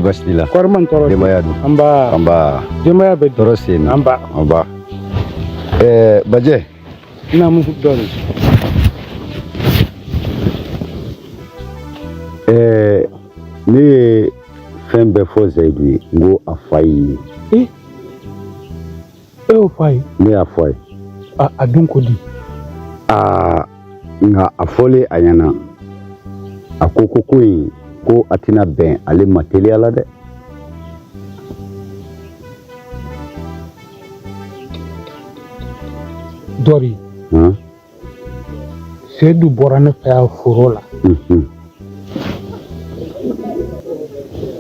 Baasi t'i la? Kɔri man tɔɔrɔ? Denbaya dun? Anba. Anba. Denbaya bɛ di? Tɔɔrɔ sen na. Anba. Anba. Bajɛ. Naamu, dɔɔni. Ne ye fɛn bɛɛ fɔ Zayidu ye, n ko a fa y'i ye. E y'o fɔ a ye? Ne y'a fɔ a ye. A dun ko di? Aa, nka a fɔlen a ɲɛna, a ko ko ko in ko a tɛna bɛn ale ma teliya la dɛ. Dɔri. Seyidu bɔra ne fɛ yan foro la.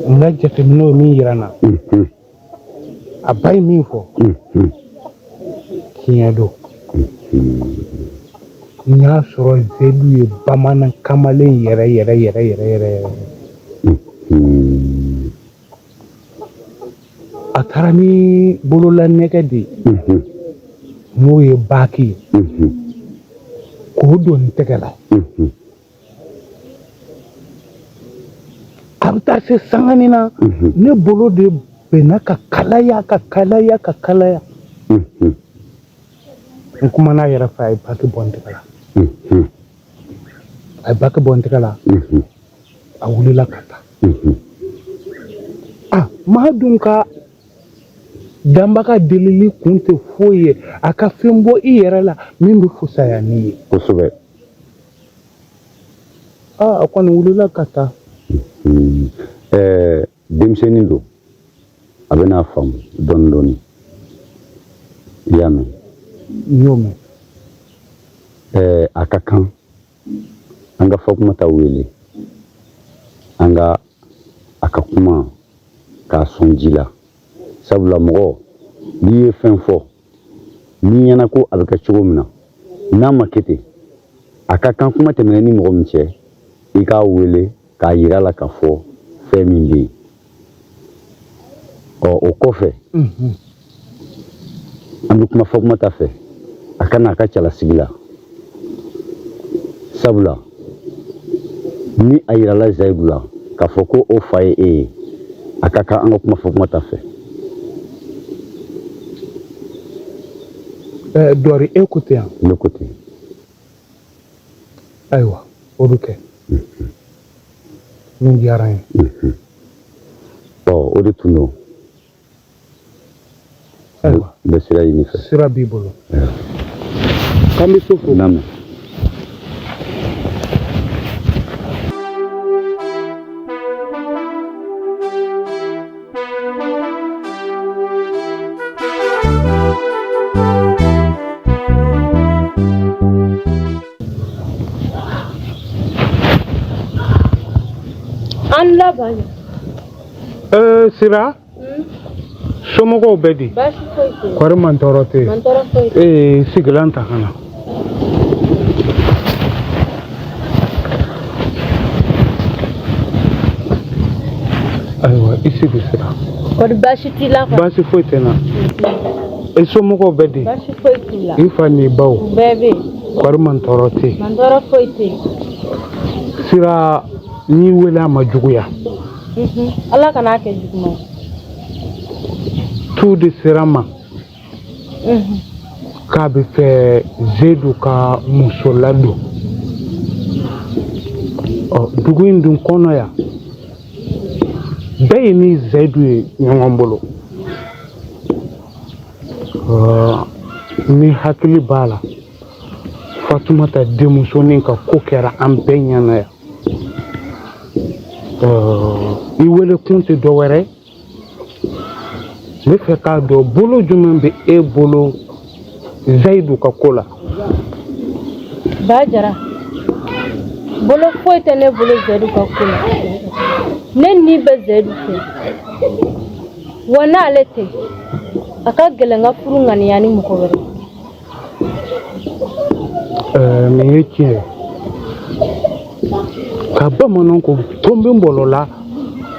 N ka jateminɛw min yira n na, a ba ye min fɔ, tiɲɛ don. N y'a sɔrɔ Seyidu ye bamanan kamalen yɛrɛ yɛrɛ yɛrɛ yɛrɛ yɛrɛ yɛrɛ. A taara ni bololanɛgɛ de ye, n'o ye baki ye, k'o don n tɛgɛ la. A bɛ taa se sanganin na, ne bolo de bɛnna ka kalaya, ka kalaya, ka kalaya. N kumana a yɛrɛ fɛ, a ye baki bɔ n tɛgɛ la. A ye baki bɔ n tɛgɛ la, a wulila ka taa. A maa dun ka danbaga delili kun tɛ foyi ye a ka fɛn bɔ i yɛrɛ la min bɛ fusaya n'i ye. Kosɛbɛ. Aa, a kɔni wulila ka taa. Denmisɛnnin don, a bɛna faamu dɔɔni dɔɔni, i y'a mɛn? N y'o mɛn. A ka kan an ka Fatumata wele, an ka a ka kuma k'a sɔn ji la, sabula mɔgɔ n'i ye fɛn fɔ n'i ɲɛna ko a bɛ kɛ cogo min na, n'a ma kɛ ten, a ka kan kuma tɛmɛna ni mɔgɔ min cɛ, i k'a wele k'a yira la k'a fɔ fɛn min bɛ yen. Ɔ, o kɔfɛ, an bɛ kuma Fatumata fɛ, a ka na a ka cɛlasigi la, sabula ni a yirala Zayidu la k'a fɔ ko o fa ye e ye, a ka kan an ka kuma Fatumata fɛ. Dɔri, e ko ten yan? Ne ko ten. Ayiwa, o bɛ kɛ. Min diyara n ye. Ɔ, o de tun don. Ayiwa. N bɛ sira ɲini fɛ. Sira b'i bolo. K'an bɛ so fo. Naamu. An laban. Sira, somɔgɔw bɛ di? Baasi foyi tɛ yen. Kɔri mantɔɔrɔ tɛ yen? Mantɔɔrɔ foyi tɛ. Sigilan ta ka na. Ayiwa, i sigi Sira. Kɔri baasi t'i la kɔni? Baasi foyi tɛ n na. E somɔgɔw bɛ di? Baasi foyi t'u la. I fa n'i baw? U bɛɛ bɛ yen. Kɔri mantɔɔrɔ tɛ yen? Mantɔɔrɔ foyi tɛ yen. Sira, n y'i wele a ma juguya. Ala kan'a kɛ juguman ye. Tu de sera n ma k'a bɛ fɛ Zedu ka muso ladon. Ɔ, dugu in dun kɔnɔ yan, bɛɛ ye ni Zedu ye ɲɔgɔn bolo. Ɔ, ni hakili b'a la, Fatumata denmusonin ka ko kɛra an bɛɛ ɲɛna yan. I wele kun tɛ dɔ wɛrɛ, n bɛ fɛ k'a dɔn bolo jumɛn bɛ e bolo Zayidu ka ko la. Ba Jara, bolo foyi tɛ ne bolo Zayidu ka ko la. Ne ni bɛ Zayidu fɛ, wa n'ale tɛ, a ka gɛlɛn n ka furu ŋaniya ni mɔgɔ wɛrɛ. Nin ye tiɲɛ ye, ka bamananw ko ton bɛ nbɔlɔ la,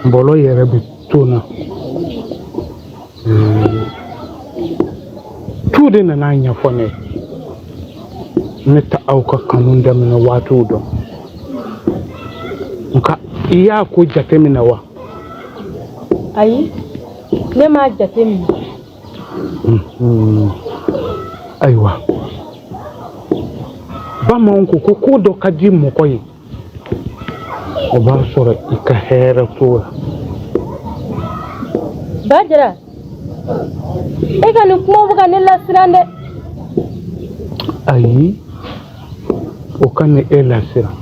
nbɔlɔ yɛrɛ bɛ ton na. Tu de nana a ɲɛfɔ ne ye. Ne tɛ aw ka kanu daminɛ waatiw dɔn, nka i y'a ko jateminɛ wa? Ayi, ne m'a jate minɛ. Ayiwa, bamananw ko ko ko dɔ ka di mɔgɔ ye, o b'a sɔrɔ i ka hɛrɛ t'o la. Bajara, e ka nin kumaw bɛ ka ne lasiran dɛ. Ayi, o kana e lasiran.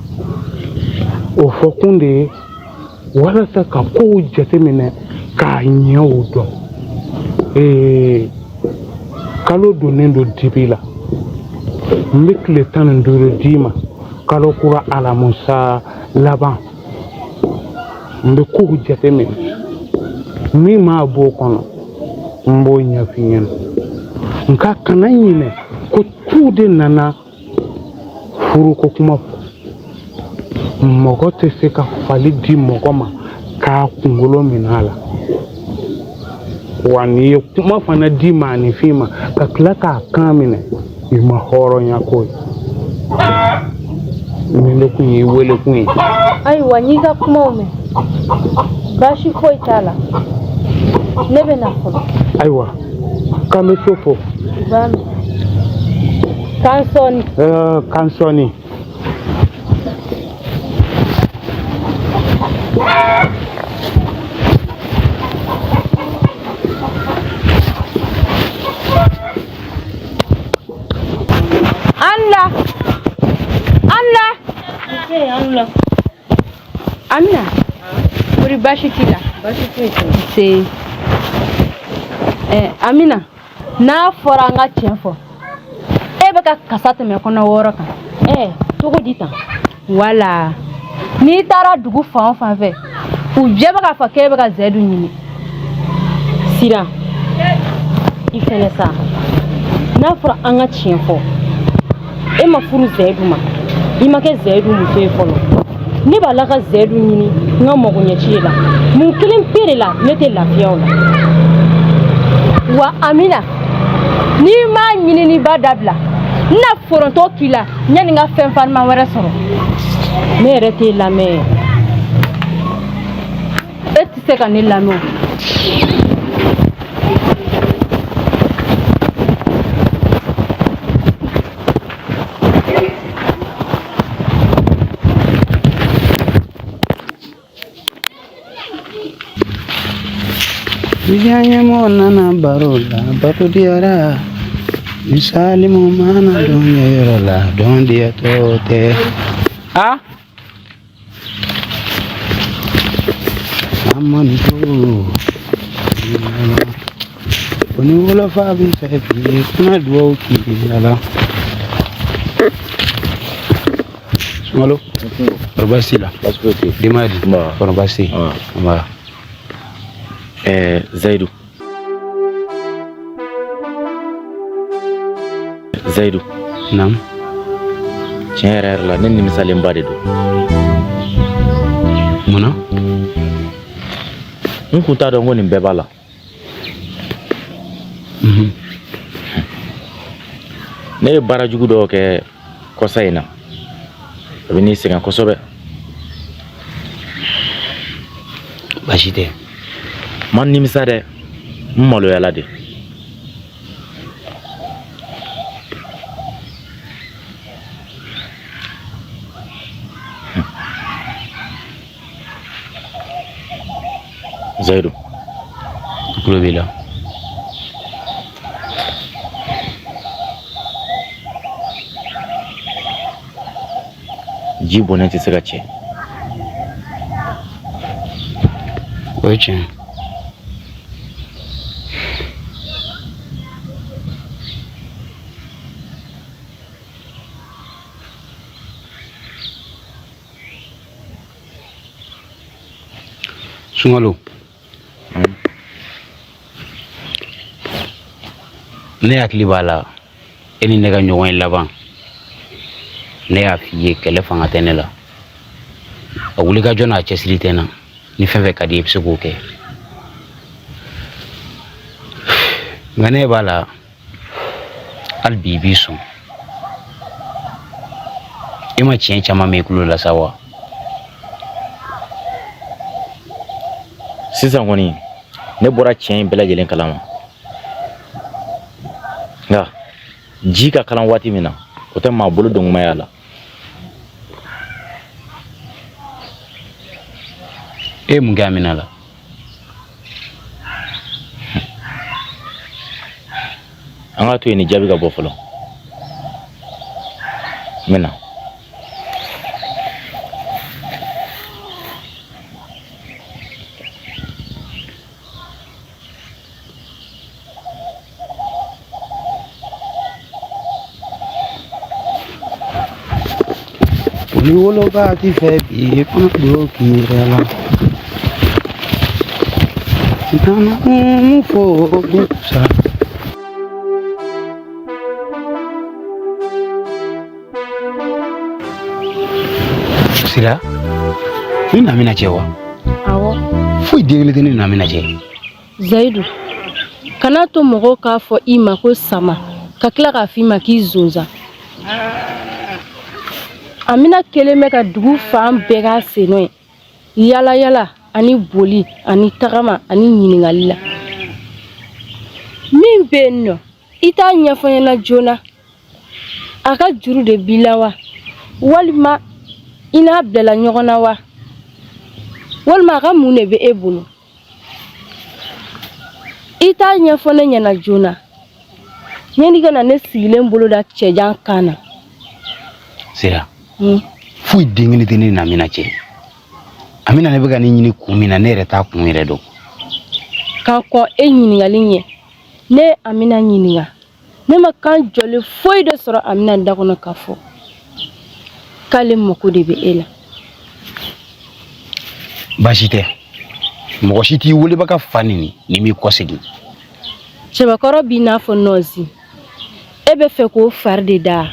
O fɔkun de ye walasa ka kow jateminɛ k'a ɲɛw dɔn. Ee, kalo donnen don dibi la, n bɛ tile 15 d'i ma, kalo kura alamusa laban, n bɛ kow jateminɛ, min maa b'o kɔnɔ n b'o ɲɛf'i ɲɛna. Nka kana ɲinɛ ko tu de nana furuko kuma fɔ. Mɔgɔ tɛ se ka fali di mɔgɔ ma k'a kunkolo minɛ a la, wa n'i ye kuma fana di maaninfin ma ka tila k'a kan minɛ, i ma hɔrɔnya ko ye. Nin de kun y'i wele kun ye. Ayiwa, n y'i ka kumaw mɛn, baasi foyi t'a la, ne bɛ na fɔlɔ. Ayiwa, k'an bɛ so fo. U b'a mɛn. K'an sɔɔni. K'an sɔɔni. Anla, Anla. Anla. Amina, kori baasi t'i la? Baasi foyi tɛ n na. Nse. Amina, n'a fɔra an ka tiɲɛ fɔ, e bɛ ka kasa tɛmɛ kɔnɔ wɔɔrɔ kan. Cogo di tan? Wala, n'i taara dugu fan o fan fɛ, u bɛɛ bɛ k'a fɔ k'e bɛ ka Zɛdu ɲini. Sira, i fɛnɛ sa, n'a fɔra an ka tiɲɛ fɔ, e ma furu Zɛdu ma, i ma kɛ Zɛdu muso ye fɔlɔ. Ne b'a la ka Zɛdu ɲini n ka magoɲɛci de la, mun kelen pe de la ne tɛ lafiya o la. Wa Amina, n'i m'a ɲininiba dabila, n na foronto k'i la yanni n ka fɛn farima wɛrɛ sɔrɔ. Ne yɛrɛ t'e lamɛn. E tɛ se ka ne lamɛn o. Diɲɛ nana baro la, baro diyara. Ni Salimu mana don yɔrɔ la, dɔn diyatɔ tɛ. A Amadu ko ni wolofa bɛ fɛ bi kana duwawu k'i la. Sunkalo, kɔrɔ baasi t'i la? Baasi foyi tɛ yen. Denbaya dun? Nba. Kɔrɔ baasi tɛ yen? Nba. Zayidu. Zayidu. Naam. Tiɲɛ yɛrɛ yɛrɛ la, ne nimisalenba de don. Mun na? N kun t'a dɔn ko nin bɛɛ b'a la. Ne ye baara jugu dɔw kɛ kɔsa in na, a bɛ n'i sɛgɛn kosɛbɛ. Baasi tɛ. Ma nimisa dɛ, n maloyala de. Zayidu. N tulo b'i la. Ji bɔnnen tɛ se ka cɛ. O ye tiɲɛ ye. Sunkalo, ne hakili b'a la e ni ne ka ɲɔgɔn ye laban, ne y'a f'i ye kɛlɛ fanga tɛ ne la, a wulikajɔ n'a cɛsiri tɛ n na, ni fɛn fɛn ka di i bɛ se k'o kɛ. Nka ne b'a la hali bi i b'i sɔn. E ma tiɲɛ caman mɛn i tulo la sa wa? Sisan kɔni Ne bɔra tiɲɛ in bɛɛ lajɛlen kalama. Nka ji ka kalan waati min na, o tɛ maa bolo dɔnkumaya la. E ye mun kɛ Amina la? An k'a to yen ni jaabi ka bɔ fɔlɔ. N bɛ na. Ni woloba ti fɛ bi kɔnɔ don k'i yɛrɛ la. N kana mun fɔ sa. Sira, ni n'Amina cɛ wa? Awɔ. Foyi den kelen tɛ ne n'Amina cɛ. Zayidu, kana to mɔgɔw k'a fɔ i ma ko sama, ka tila k'a fɔ i ma k'i zonzan. Amina kelen bɛ ka dugu fan bɛɛ k'a sennɔ ye. Yala yala ani boli ani tagama ani ɲininkali la. Min bɛ yen nɔ, i t'a ɲɛfɔ n ɲɛna joona. A ka juru de b'i la wa, walima i n'a bilala ɲɔgɔn na wa, walima a ka mun de bɛ e bolo? I t'a ɲɛfɔ ne ɲɛna joona yanni ka na ne sigilen bolo da cɛjan kan na. Sira, foyi den kelen tɛ ne n'Amina cɛ. Amina ne bɛ ka ne ɲini kun min na, ne yɛrɛ t'a kun yɛrɛ dɔn. Ka kɔn e ɲininkali ɲɛ, ne ye Amina ɲininka. Ne ma kan jɔlen foyi de sɔrɔ Amina da kɔnɔ k'a fɔ k'ale mako de bɛ e la. Baasi tɛ, mɔgɔ si t'i welebaga fa neni n'i m'i kɔsegin. Cɛbakɔrɔ b'i n'a fɔ nɔzi, e bɛ fɛ k'o fari de da.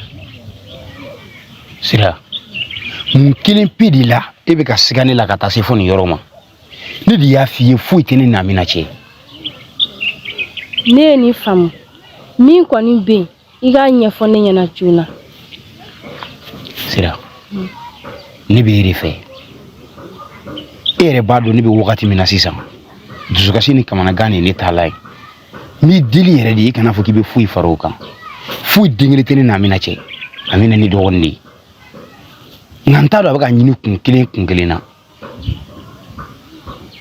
Sira, mun kelen pe de la e bɛ ka siga ne la ka taa se fo nin yɔrɔ ma? Ne de y'a f'i ye foyi tɛ ne n'Amina cɛ. Ne ye nin faamu. Min kɔni bɛ yen, i k'a ɲɛfɔ ne ɲɛna joona. Sira, ne bɛ e de fɛ. E yɛrɛ b'a dɔn ne bɛ wagati min na sisan, dusukasi ni kamanagan de ye ne taalan ye. N b'i deli yɛrɛ de, i kana fɔ k'i bɛ foyi fara o kan. Foyi den kelen tɛ ne n'Amina cɛ. Amina ne dɔgɔnin de ye. Nka n t'a dɔn a bɛ ka ɲini kun kelen kun kelen na.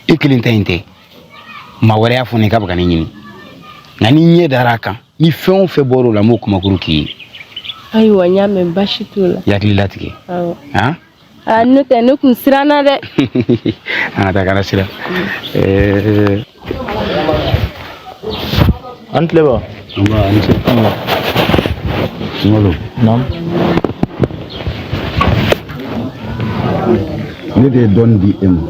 E kelen ta in tɛ, maa wɛrɛ y'a fɔ ne k'a bɛ ka ne ɲini. Nka ni ɲɛ dara a kan, ni fɛn o fɛn bɔra o la, n b'o kumakuru k'i ye. Ayiwa, n y'a mɛn, baasi t'o la. I hakili latigɛ. Awɔ. Han? Aa, n'o tɛ ne kun siranna dɛ. An ka taa, kana siran. An tile ba. Nba, a ni ce. Sunkalo. Naamu. Ne de ye dɔnni di e ma,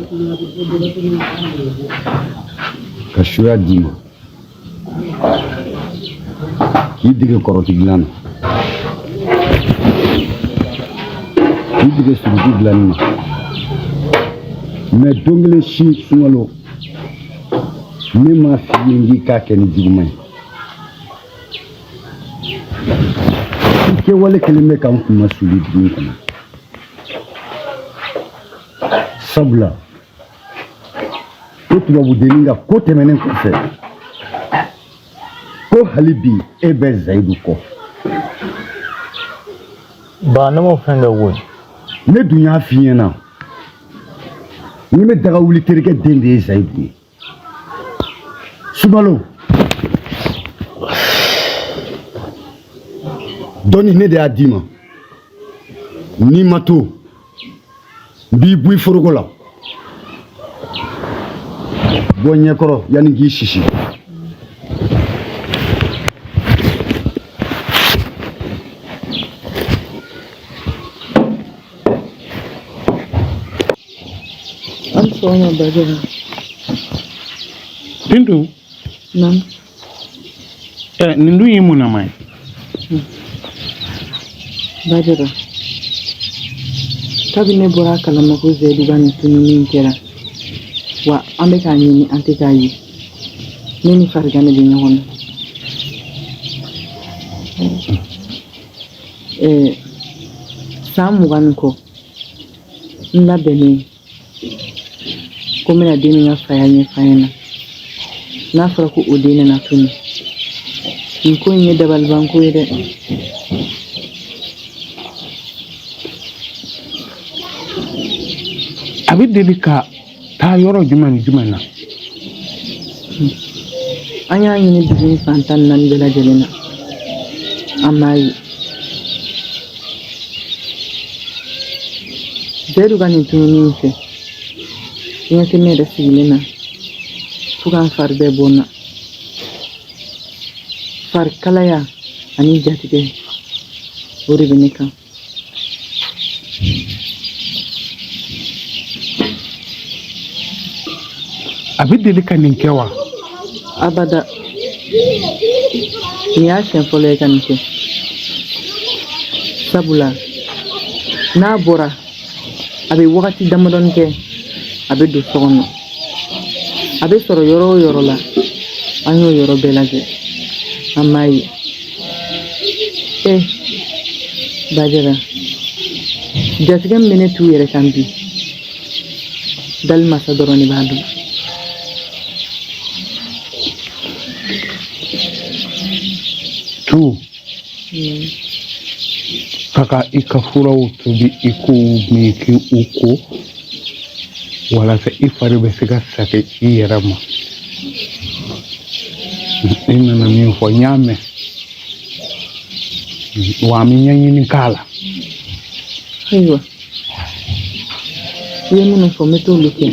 ka suya d'i ma, k'i dege kɔrɔti dilan na, k'i dege suruku dilanni na. Mais don kelen si, Sunkalo, ne m'a f'i ye n k'i k'a kɛ ni juguman ye. I kɛwale kelen bɛ ka n kunna suli dugu in kɔnɔ, sabula ko tubabudennin ka ko tɛmɛnen kɔfɛ, ko hali bi e bɛ Zayidu kɔ. Ba, ne m'o fɛn kɛ koyi. Ne dun y'a f'i ɲɛna n ko ne daga wuli terikɛ den de ye Zayidu ye. Sunkalo, dɔnni ne de y'a d'i ma. N'i ma to, n b'i bɔ i foroko la. Bɔ ɲɛkɔrɔ yanni k'i sisi. An sɔgɔma Bajara. Bintu. Naamu. Nin dun ye mun nama ye? Bajara, kabi ne bɔra a kalama ko Zayidu ka nin tununi in kɛra, wa an bɛ k'a ɲini an tɛ k'a ye. Ne ni farigan de bɛ ɲɔgɔn na. San 20 ni kɔ, n labɛnnen ko n bɛna den min ka faya ɲɛf'a ɲɛna. N'a fɔra ko o den nana tunu, nin ko in ye dabalibanko ye dɛ. A bɛ deli ka taa yɔrɔ jumɛn ni jumɛn na? An y'a ɲini dugu in fan 14 bɛɛ lajɛlen na, an m'a ye. Seyidu ka nin tununi in fɛ, i ɲɛ tɛ ne yɛrɛ sigilen na fo ka n fari bɛɛ bɔ n na. Fari kalaya ani jatigɛ, o de bɛ ne kan. A bɛ deli ka nin kɛ wa? Abada, nin y'a siɲɛ fɔlɔ ye ka nin kɛ. Sabula n'a bɔra, a bɛ wagati damadɔni kɛ, a bɛ don so kɔnɔ. A bɛ sɔrɔ yɔrɔ o yɔrɔ la, an y'o yɔrɔ bɛɛ lajɛ, an m'a ye. E Bajara, jatigɛ min bɛ ne t'u yɛrɛ kan bi, dali masa dɔrɔn de b'a dɔn. Tu taga i ka furaw tobi, i k'u min, k'u ko walasa i fari bɛ se ka sagi i yɛrɛ ma. I nana min fɔ, n y'a mɛn, wa an bɛ ɲɛɲini k'a la. Ayiwa, i ye minnu fɔ, n bɛ t'olu kɛ,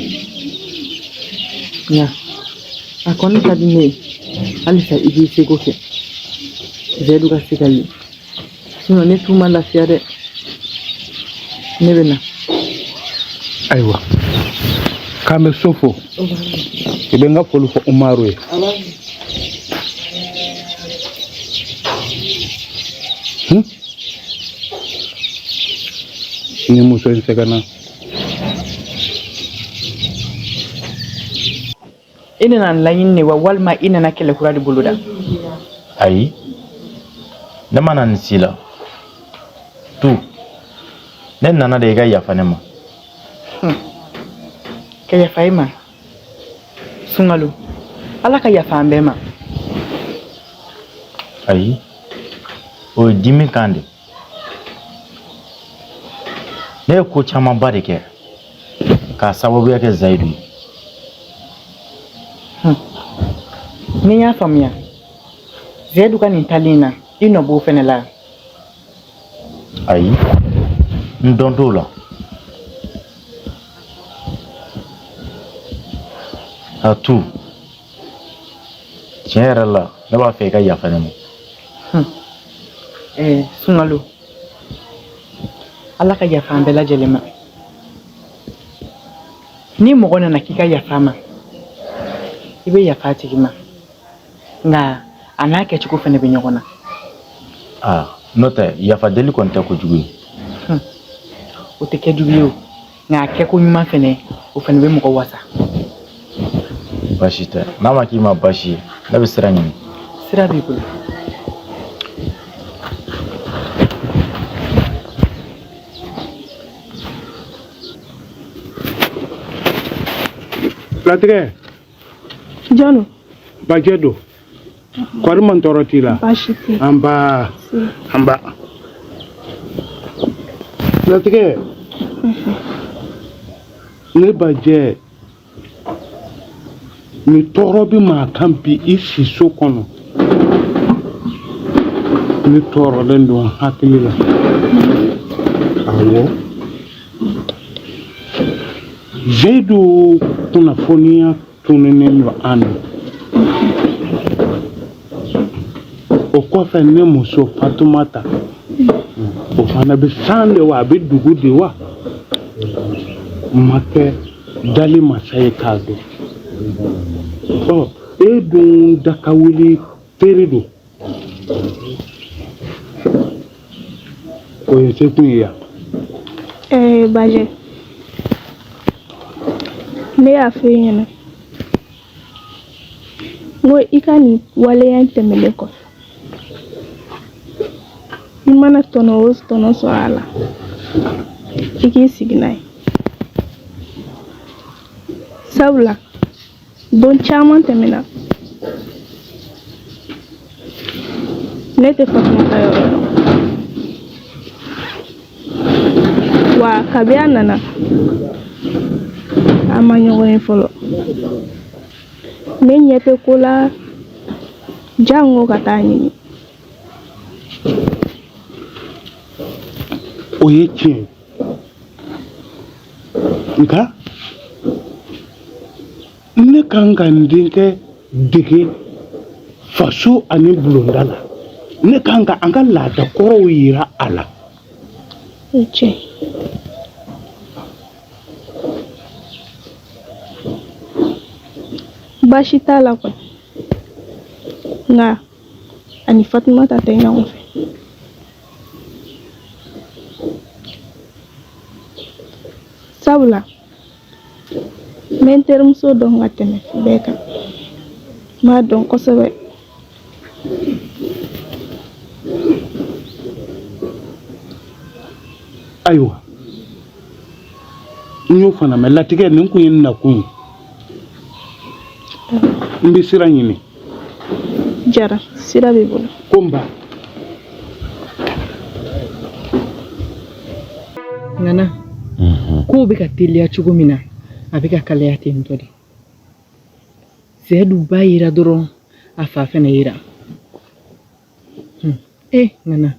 nka a kɔni ka di ne ye halisa i k'i seko kɛ Seyidu ka se ka ye, sinon ne t'u ma lafiya dɛ. Ne bɛ na. Ayiwa, k'an bɛ so fo, i bɛ n ka foli fɔ Umaru ye. Ni muso in sɛgɛnna. I nana laɲini de wa, walima i nana kɛlɛ kura de boloda? Ayi, ne ma na nin si la. Tu, ne nana de i ka yafa ne ma. Ka yafa i ma? Sunkalo, Ala ka yafa an bɛɛ ma. Ayi, o ye dimi kan de. Ne ye ko camanba de kɛ k'a sababuya kɛ Zayidu ye. Ni n y'a faamuya, Zayidu ka nin taali in na, i nɔ b'o fɛnɛ la? Ayi, n dɔn t'o la. A tu, tiɲɛ yɛrɛ la, ne b'a fɛ i ka yafa ne ma. Sunkalo, Ala ka yafa an bɛɛ lajɛlen ma. Ni mɔgɔ nana k'i ka yafa a ma, i bɛ yafa a tigi ma, nka a n'a kɛcogo fɛnɛ bɛ ɲɔgɔn na. Aa, n'o tɛ yafa deli kɔni tɛ kojugu ye. O tɛ kɛ jugu ye o, nka a kɛko ɲuman fɛnɛ, o fɛnɛ bɛ mɔgɔ wasa. Baasi tɛ, n'a ma k'i ma baasi ye, ne bɛ sira ɲini. Sira b'i bolo. Latigɛ. Jɔn? Bajɛ don. Kɔri man tɔɔrɔ t'i la? Baasi tɛ. Anba. Anba. Latigɛ. Ne bajɛ, ni tɔɔrɔ bɛ maa kan bi i si so kɔnɔ, ne tɔɔrɔlen don n hakili la. Awɔ, Zeyidu kunnafoniya tununnen don an na. O kɔfɛ, ne muso Fatumata, o fana bɛ san de wa, a bɛ dugu de wa, ma kɛ dali masa ye k'a dɔn. Ɔ, e dun da ka wuli teri don, o ye sekun ye yan. Bajɛ, ne y'a fɔ e ɲɛna n ko i ka nin waleya in tɛmɛnen kɔfɛ, i mana tɔnɔ o tɔnɔ sɔrɔ a la, i k'i sigi n'a ye, sabula don caman tɛmɛna. Ne tɛ Fatumata yɔrɔ dɔn. Wa kabi a nana, an ma ɲɔgɔn ye fɔlɔ. Ne ɲɛ tɛ ko la, jango ka taa ɲini. O ye tiɲɛ ye, nka ne kan ka n denkɛ dege faso ani bulonda la. Ne kan ka an ka laada kɔrɔw yira a la. O ye tiɲɛ ye. Baasi t'a la kɔni, nka a ni Fatumata tɛ ɲɔgɔn fɛ. Sabula n bɛ n terimuso dɔn ka tɛmɛ bɛɛ kan. N b'a dɔn kosɛbɛ. Ayiwa, n y'o fana mɛn. Latigɛ nin kun ye n nakun ye. N bɛ sira ɲini. Jara, sira b'i bolo. Ko n ba. Ŋana, kow bɛ ka teliya cogo min na, a bɛ ka kalaya ten tɔ de. Sedu ba yera dɔrɔn, a fa fɛnɛ yera. E ŋana,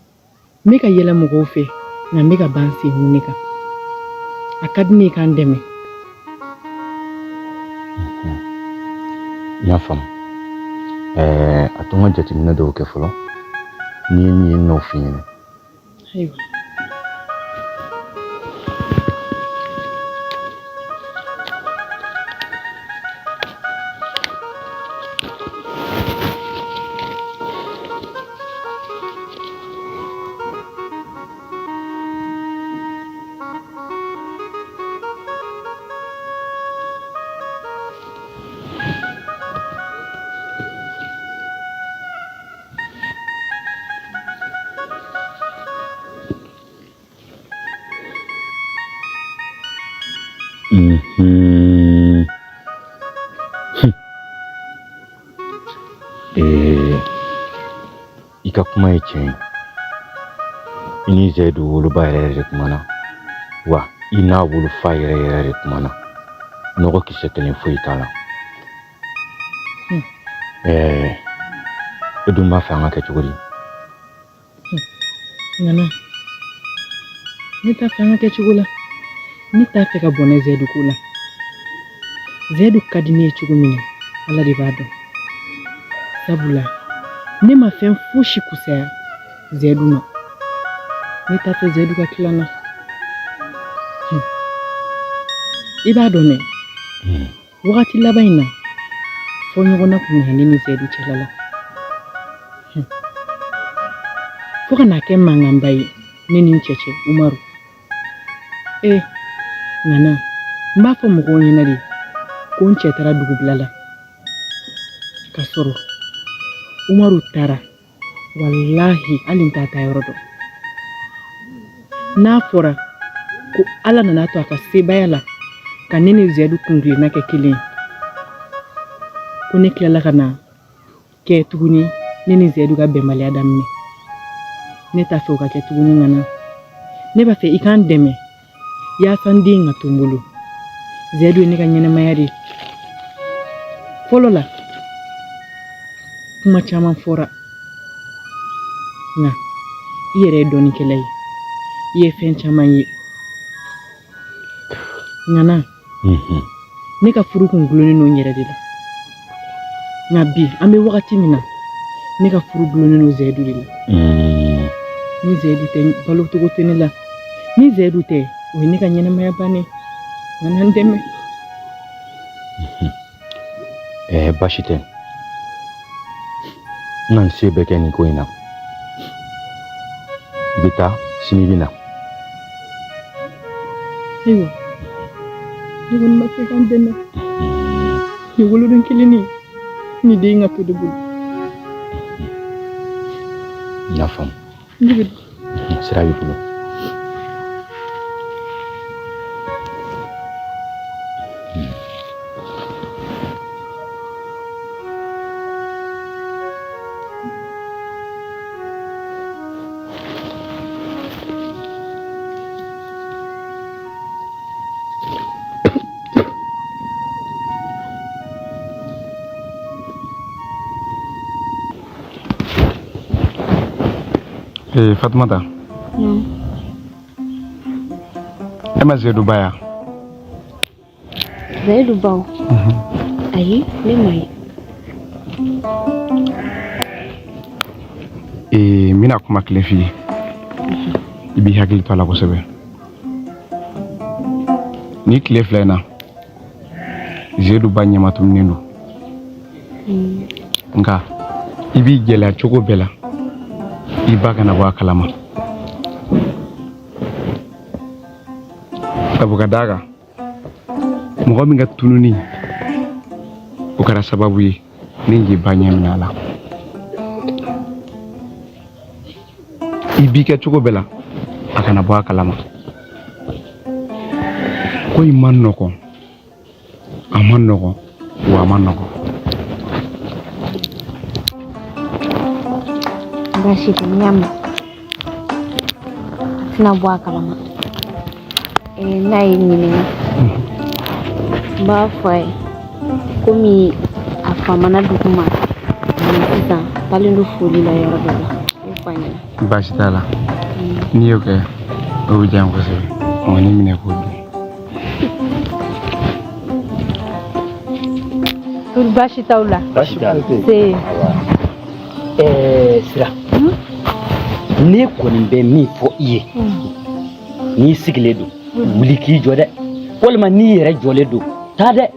n bɛ ka yɛlɛ mɔgɔw fɛ, nka n bɛ ka ban sen ne kan. A ka di ne ye k'an dɛmɛ. N y'a faamu. Ɛɛ, a to n ka jateminɛ dɔw kɛ fɔlɔ. Ni ye min ye, n n'o f'i ɲɛna. Ayiwa. Ee, i ka kuma ye tiɲɛ ye. I ni Zayidu woloba yɛrɛ yɛrɛ de kumana, wa i n'a wolofa yɛrɛ yɛrɛ de kumana. Nɔgɔ kisɛ kelen foyi t'a la. Ɛɛ, e dun b'a fɛ an ka kɛ cogo di? Ŋana, ne t'a fɛ an ka kɛ cogo la. Ne t'a fɛ ka bɔnɛ Zɛdu ko la. Zɛdu ka di ne ye cogo min na, Ala de b'a dɔn. Sabula ne ma fɛn fosi kusaya Zɛdu ma. Ne t'a fɛ Zɛdu ka tila n na. I b'a dɔn dɛ. Wagati laban in na, fɔ ɲɔgɔnna kun nana ne ni Zɛdu cɛla la. Fo ka n'a kɛ mankanba ye ne ni n cɛ cɛ Umaru. Ee, Ŋana, n b'a fɔ mɔgɔw ɲɛna de ko n cɛ taara dugubila la. K'a sɔrɔ Umaru taara, walahi hali n t'a taa yɔrɔ dɔn. N'a fɔra ko Ala nana to a ka sebaaya la ka ne ni Zɛdu kuntilenna kɛ kelen ye, ko ne tilala ka na kɛ tuguni ne ni Zɛdu ka bɛnbaliya daminɛ. Ne t'a fɛ o ka kɛ tuguni Ŋana. Ne b'a fɛ i k'an dɛmɛ yaasa n den ka to n bolo. Zɛdu ye ne ka ɲɛnamaya de ye. Fɔlɔ la, kuma caman fɔra, nka i yɛrɛ ye dɔnnikɛla ye, i ye fɛn caman ye. Ŋana, ne ka furu kun gulonnen don n yɛrɛ de la, nka bi an bɛ wagati min na, ne ka furu gulonnen don Zɛyidu de la. Ni Zɛyidu tɛ, balocogo tɛ ne la. Ni Zɛyidu tɛ, o ye ne ka ɲɛnamaya bannen. Ŋana, n dɛmɛ. Ɛɛ, baasi tɛ, n na n se bɛɛ kɛ nin ko in na. I bɛ taa, sini i bɛ na. Ayiwa, ne kɔni b'a fɛ ka n dɛmɛ. Nin woloden kelen nin, nin den ka to ne bolo. N y'a faamu. Ne bɛ Sira b'i bolo. Ee Fatumata. E ma Zedu ba ye wa? Zayidu ba wo? Ayi, ne m'a ye. Ee n bɛna kuma kelen f'i ye. I b'i hakili to a la kosɛbɛ. Nin tile fila in na, Zedu ba ɲɛmatuminen don. Nka i b'i gɛlɛya cogo bɛɛ la, i ba kana bɔ a kalama. Sabu ka d'a kan, mɔgɔ min ka tununi o kɛra sababu ye ni k'i ba ɲɛ minɛ a la. I b'i kɛ cogo bɛɛ la, a kana bɔ a kalama. Ko in man nɔgɔn, a man nɔgɔn, wa a man nɔgɔn. Baasi tɛ, n y'a mɛn. A tɛna bɔ a kalama. N'a ye n ɲininka, n b'a fɔ a ye komi a famana dugu ma, mais sisan taalen don foli la yɔrɔ dɔ la. N b'o fɔ a ɲɛna. Baasi t'a la. N'i y'o kɛ, o bɛ diya n kosɛbɛ. Ɔ nin minɛ k'o dun. Kori baasi t'aw la? Baasi t'a la. Se. Ɛɛ Sira, ne kɔni bɛ min fɔ i ye, n'i sigilen don, wuli k'i jɔ dɛ, walima n'i yɛrɛ jɔlen don, taa dɛ.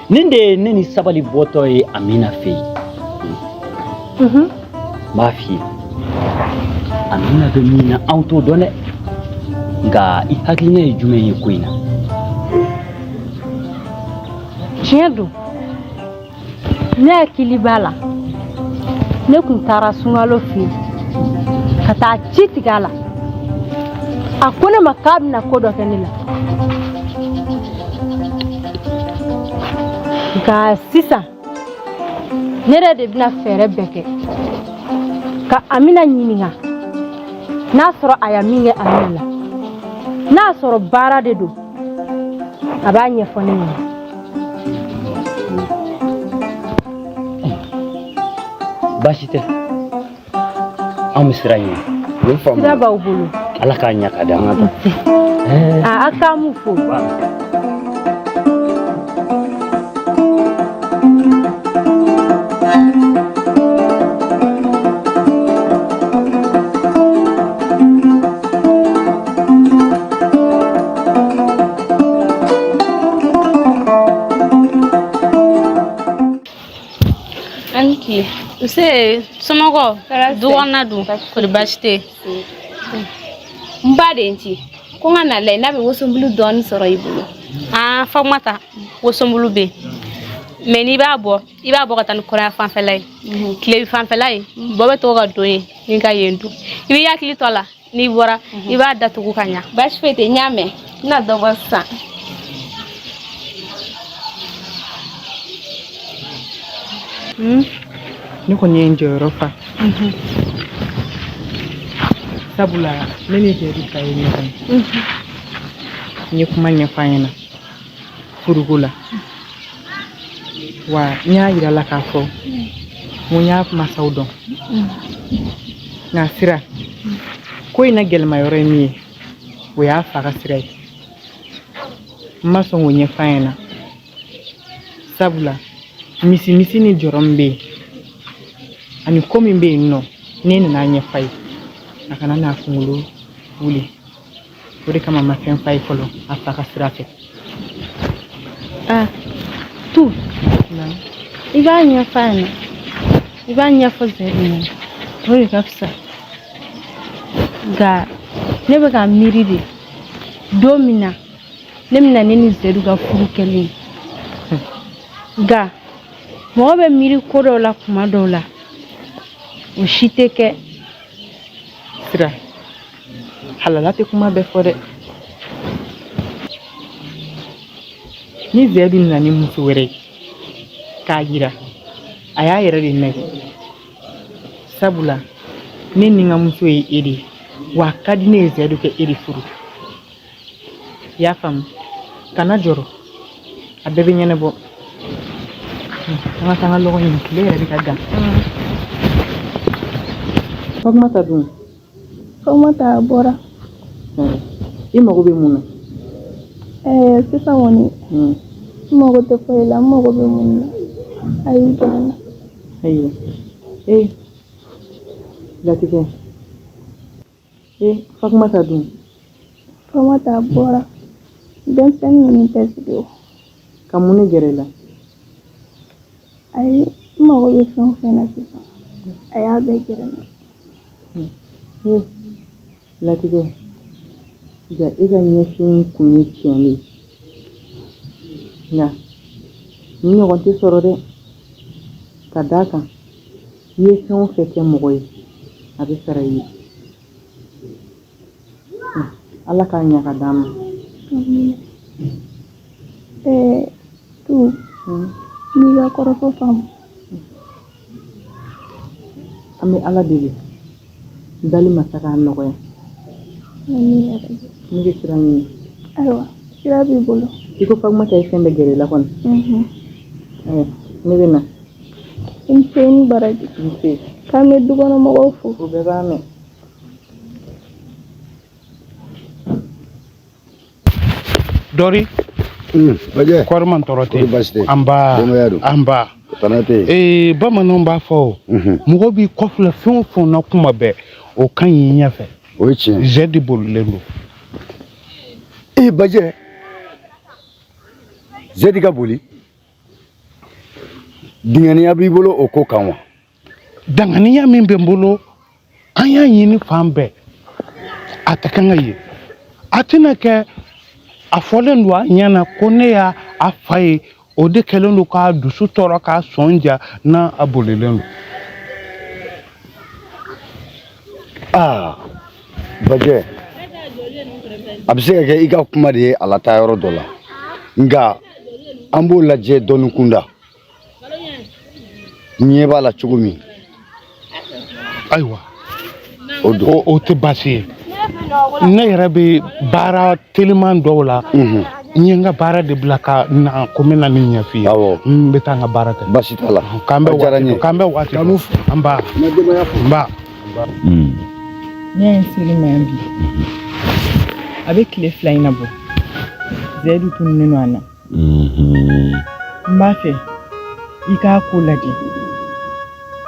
Nin de ye ne ni Sabali bɔtɔ ye Amina fɛ yen. N b'a f'i ye, Amina bɛ min na anw t'o dɔn dɛ, nka i hakilina ye jumɛn ye ko in na? Tiɲɛ don, ne hakili b'a la, ne kun taara sunkalo fɛ yen ka taa ci tigɛ a la. A ko ne ma k'a bɛna ko dɔ kɛ ne la, nka sisan ne yɛrɛ de bɛna fɛɛrɛ bɛɛ kɛ ka Amina ɲininka n'a sɔrɔ a ya min kɛ Amina la, n'a sɔrɔ baara de don, a b'a ɲɛfɔ ne ɲɛna. Baasi tɛ, anw bɛ sira ɲini. Sira b'aw bolo. Ala k'a ɲɛ ka di an ka taa. A k'an m'u fo. An tile. Nse, somɔgɔw, du kɔnɔna dun, kɔri baasi tɛ yen? N ba de ye n ci ko n ka na lajɛ n'a bɛ wosonbulu dɔɔni sɔrɔ i bolo. Aa Fatumata, wosonbulu bɛ yen, mais n'i b'a bɔ, i b'a bɔ ka taa ni kɔrɔya fanfɛla ye, tilebi fanfɛla ye, bɔ bɛ to ka don yen ni ka yen dun. I b'i hakili to a la, n'i bɔra i b'a datugu ka ɲa. Baasi foyi tɛ, n y'a mɛn, n bɛna dɔ bɔ sisan. Ne kɔni ye n jɔyɔrɔ fa, sabula ne ni Seyidu ta ye ɲɔgɔn ye. N ye kuma ɲɛfɔ a ɲɛna furuko la, wa n y'a yira la k'a fɔ n ko n y'a masaw dɔn. Nka sira ko in na gɛlɛma yɔrɔ ye min ye, o y'a fa ka sira ye. N ma sɔn k'o ɲɛfɔ a ɲɛna, sabula misimisi ni jɔrɔ min bɛ yen ani ko min bɛ yen nɔ, ne nana a ɲɛfɔ a ye a kana n'a kunkolo wuli. O de kama n ma fɛn f'a ye fɔlɔ a fa ka sira fɛ. Ah, tu i b'a ɲɛfɔ a ɲɛna, i b'a ɲɛfɔ Seyidu ɲɛna, o de ka fisa. Nka ne bɛ ka miiri de, don min na ne bɛna ne ni Seyidu ka furu kɛlen ye, nka mɔgɔ bɛ miiri ko dɔw la kuma dɔw la, o si tɛ kɛ. Sira, halala tɛ kuma bɛɛ fɔ dɛ. Ni Seyidu nana ni muso wɛrɛ ye k'a yira, a y'a yɛrɛ de nɛgɛ, sabula ne ni n ka muso ye e de ye, wa a ka di ne ye Seyidu kɛ e de furu. I y'a faamu? Kana jɔrɔ, a bɛɛ bɛ ɲɛnabɔ. An ka taa an ka lɔgɔ ɲini, tile yɛrɛ bɛ ka gan. Fatumata dun? Fatumata a bɔra. I mago bɛ mun na? Ɛɛ sisan kɔni n mago tɛ foyi la, n mago bɛ mun na a y'i gɛrɛ n na. Ayiwa, ee Latigɛ, ee Fatumata dun? Fatumata a bɔra, denmisɛnnin ninnu tɛ sigi o. Ka mun de gɛrɛ i la? Ayi, n mago bɛ fɛn o fɛn na sisan, a y'a bɛɛ gɛrɛ n na. Ee Latigɛ, ja e ka ɲɛfin kun ye tiɲɛ de ye, nka nin ɲɔgɔn tɛ sɔrɔ dɛ. Ka d'a kan i ye fɛn o fɛn kɛ mɔgɔ ye, a bɛ sara i ye. Ala k'a ɲa ka d'an ma. Ɛɛ tu, n y'i ka kɔrɔfɔ faamu. An bɛ Ala deli dali masa k'a nɔgɔya. Ne bɛ sira ɲini. Ayiwa, sira b'i bolo. I ko Fatumata ye fɛn bɛɛ gɛrɛ i la kɔni. Ne bɛ na. I ni ce, i ni baraji. Nse. K'an bɛ dukɔnɔmɔgɔw fo. O bɛɛ b'a mɛn. Dɔri. Bajɛ. Kɔri man tɔɔrɔ tɛ. Kɔri baasi tɛ. Anba. Denbaya dun? Anba. Tana tɛ yen. Ee bamananw b'a fɔ o. Mɔgɔ b'i kɔfilɛ fɛn o fɛn na kuma bɛɛ, o ka ɲi i ɲɛfɛ. O ye tiɲɛ. Zɛdi bolilen don. Ee Bajɛ. Zɛdi ka boli. Danganiya b'i bolo o ko kan wa? Danganiya min bɛ n bolo, an y'a ɲini fan bɛɛ, a tɛ kan ka ye. A tɛna kɛ a fɔlen don a ɲɛ na ko ne y'a a fa ye, o de kɛlen don k'a dusu tɔɔrɔ k'a sɔn ja n'a a bolilen don. Aa Bajɛ, a bɛ se ka kɛ i ka kuma de ye a lataa yɔrɔ dɔ la, nka an b'o lajɛ dɔɔni kunda. Ɲɛ b'a la cogo min. Ayiwa, o don. O tɛ baasi ye. Ne yɛrɛ bɛ baara teliman dɔw la. N ye n ka baara de bila ka na ko n bɛ na nin ɲɛf'i ye. Awɔ. N bɛ taa n ka baara kɛ. Baasi t'a la. K'an bɛ A diyara waati n ye. dɔn. K'an bɛ waati K'an dɔn. fo. Nba. N bɛ denbaya fo. Nba. Ne ye n seli ma yan bi, a bɛ tile 2 in na bɔ. Zeyidu tununnen don a na. N b'a fɛ i k'a ko lajɛ.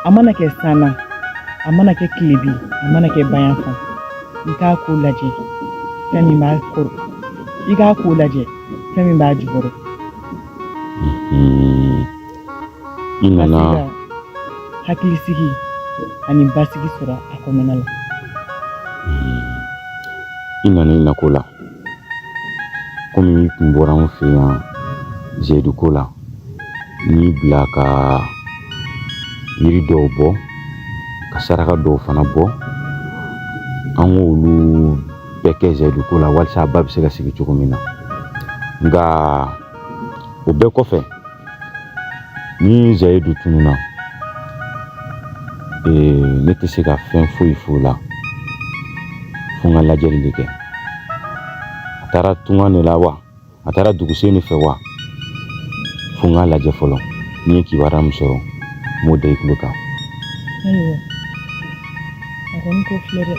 A mana kɛ san na, a mana kɛ tilebi, a mana kɛ bayanfan, i k'a ko lajɛ fɛn min b'a kɔrɔ, i k'a ko lajɛ fɛn min b'a jukɔrɔ. I Ka se nana ka hakilisigi ani basigi sɔrɔ a kɔnɔna la. I nana i nako la komi i kun bɔra anw fɛ yan Zeyidu ko la, n y'i bila ka yiri dɔw bɔ, ka saraka dɔw fana bɔ. An k'olu bɛɛ kɛ Zeyidu ko la walasa a ba bɛ se ka sigi cogo min na. Nka o bɛɛ kɔfɛ, ni Zeyidu tununna, ne tɛ se ka fɛn foyi f'o la fo n ka lajɛli de kɛ. A taara tunga de la wa, a taara dugusen de fɛ wa, fo n k'a lajɛ fɔlɔ. Ni n ye kibaruya min sɔrɔ, n b'o da i tulo kan. Ayiwa, a kɔni ko filɛ dɛ.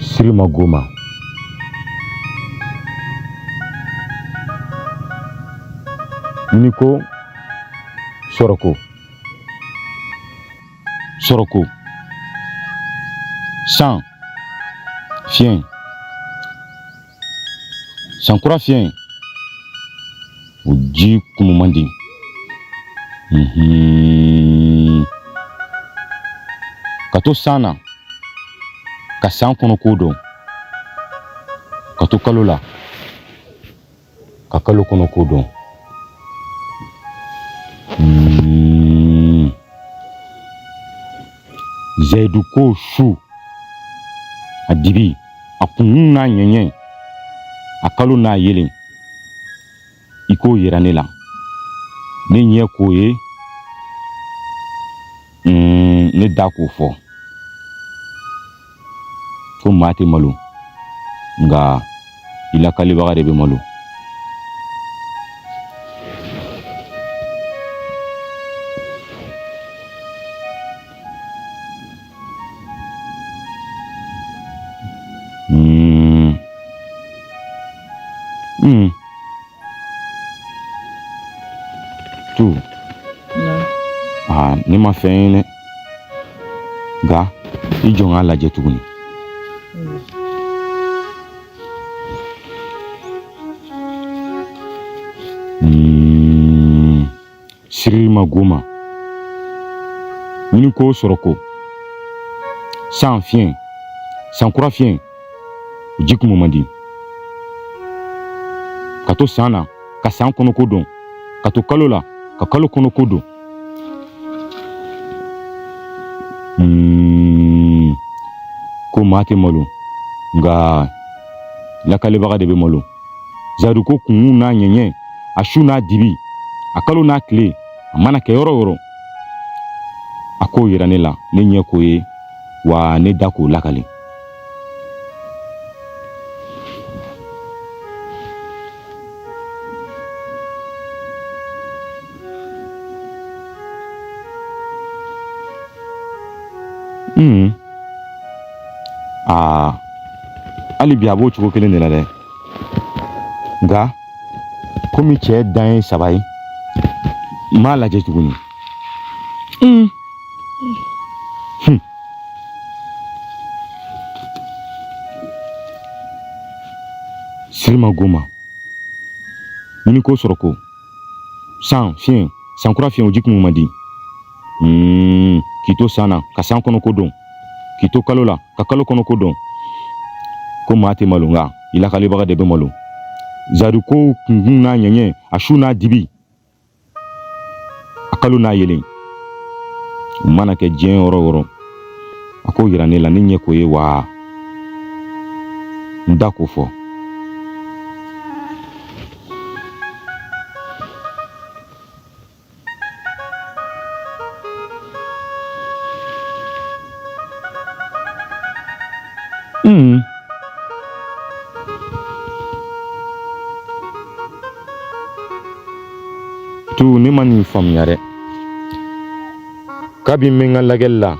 Sirima Goma. N'i ko sɔrɔko, sɔrɔko, san fiɲɛ, sankura fiɲɛ, o ji kumu man di. Ka to san na, ka san kɔnɔ ko dɔn, ka to kalo la, ka kalo kɔnɔ ko dɔn. Zayidu ko su, a dibi, a kunkun n'a ɲɛɲɛ, a kalo n'a yelen, i k'o yira ne la. Ne ɲɛ k'o ye, ne da k'o fɔ ko maa tɛ malo, nka I lakalibaga de bɛ malo. Tu. Aa, ne ma fɛn ye dɛ. Nka i jɔ n k'a lajɛ tuguni. Sirima goma. Ɲini ko sɔrɔ ko. San fiɲɛ. San kura fiɲɛ. Ji kumu man di. Ka to san na, ka san kɔnɔko dɔn. Ka to kalo la, ka kalo kɔnɔko dɔn. Ko maa tɛ malo, nka lakalibaga de bɛ malo. Zayidu ko kunkun n'a ɲɛɲɛ, a su n'a dibi, a kalo n'a tile, a mana kɛ yɔrɔ o yɔrɔ, a k'o yira ne la, ne ɲɛ k'o ye, wa ne da k'o lakale. Aa, hali bi a b'o cogo kelen de la dɛ. Nka komi cɛ dan ye 3 ye, n b'a lajɛ tuguni. Sirima goma. Ɲini ko sɔrɔ ko. San fiɲɛ, san kura fiɲɛ, o ji kumu man di. K'i to san na, ka san kɔnɔ ko dɔn. K'i to kalo la, ka kalo kɔnɔ ko dɔn. Ko maa tɛ malo, nka i lakalibaga de bɛ malo. Zayidu ko kunkun n'a ɲɛɲɛ, a su n'a dibi, a kalo n'a yelen, o mana kɛ diɲɛ yɔrɔ o yɔrɔ, a k'o yira ne la, ne ɲɛ k'o ye, wa n da k'o fɔ. Tu, ne ma nin faamuya dɛ. Kabi n bɛ n ka lagɛli la,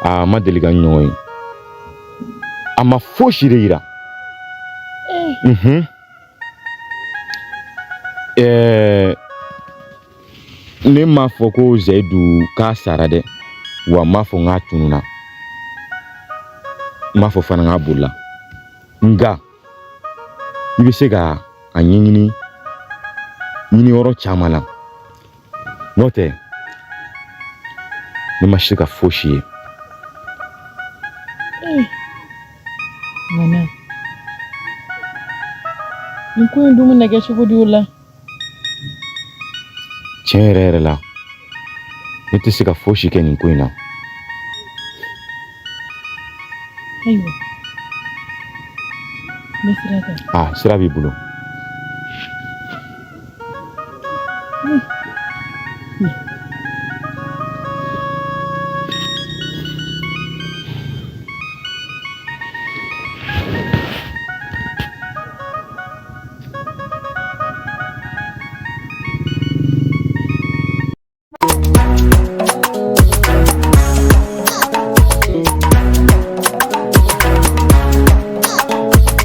a ma deli ka n ɲɔgɔn ye. A ma fosi de yira. Ne m'a fɔ ko Zayidu k'a sara dɛ, wa n m'a fɔ n k'a tununna, n m'a fɔ fana n k'a bolila, nka i bɛ se ka a ɲɛɲini ɲiniyɔrɔ caman na. N'o tɛ, ne ma se ka fosi ye. Nana, nin ko in dun bɛna kɛ cogo di o la? Tiɲɛ yɛrɛ yɛrɛ la, ne tɛ se ka fosi kɛ nin ko in na. Ayiwa, n bɛ sira ta. Ah, sira b'i bolo.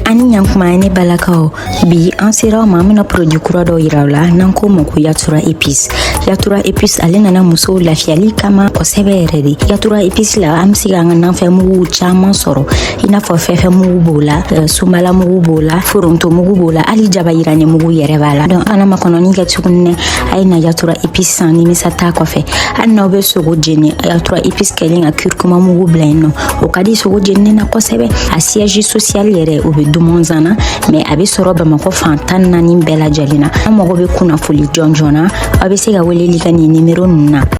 Ani ɲankuma ne balakaw, bi an sera aw ma, an bɛna produit kura dɔ yira aw la n'an k'o ma ko Yatura épice. Yatura épice, ale nana musow lafiyali kama kosɛbɛ yɛrɛ de. Yatura épice la, an bɛ se k'an ka nafɛn muguw caman sɔrɔ, i n'a fɔ fɛfɛ mugu b'o la, sunbala mugu b'o la, foronto mugu b'o la, hali jaba yirani mugu yɛrɛ b'a la. Donc kana makɔnɔni kɛ tuguni dɛ, a ye na Yatura épice san, nimisa t'a kɔfɛ. Hali n'aw bɛ sogo jeni, Yatura épice kɛlen ka curcuma mugu bila yen nɔ, o ka di sogo jeninen na kosɛbɛ. A siège social yɛrɛ, o bɛ Dumanzan na, mais a bɛ sɔrɔ Bamakɔ fan 14 bɛɛ lajɛlen na. An mago bɛ kunnafoli jɔnjɔn na, aw bɛ se ka weleli kɛ nin nimero ninnu na.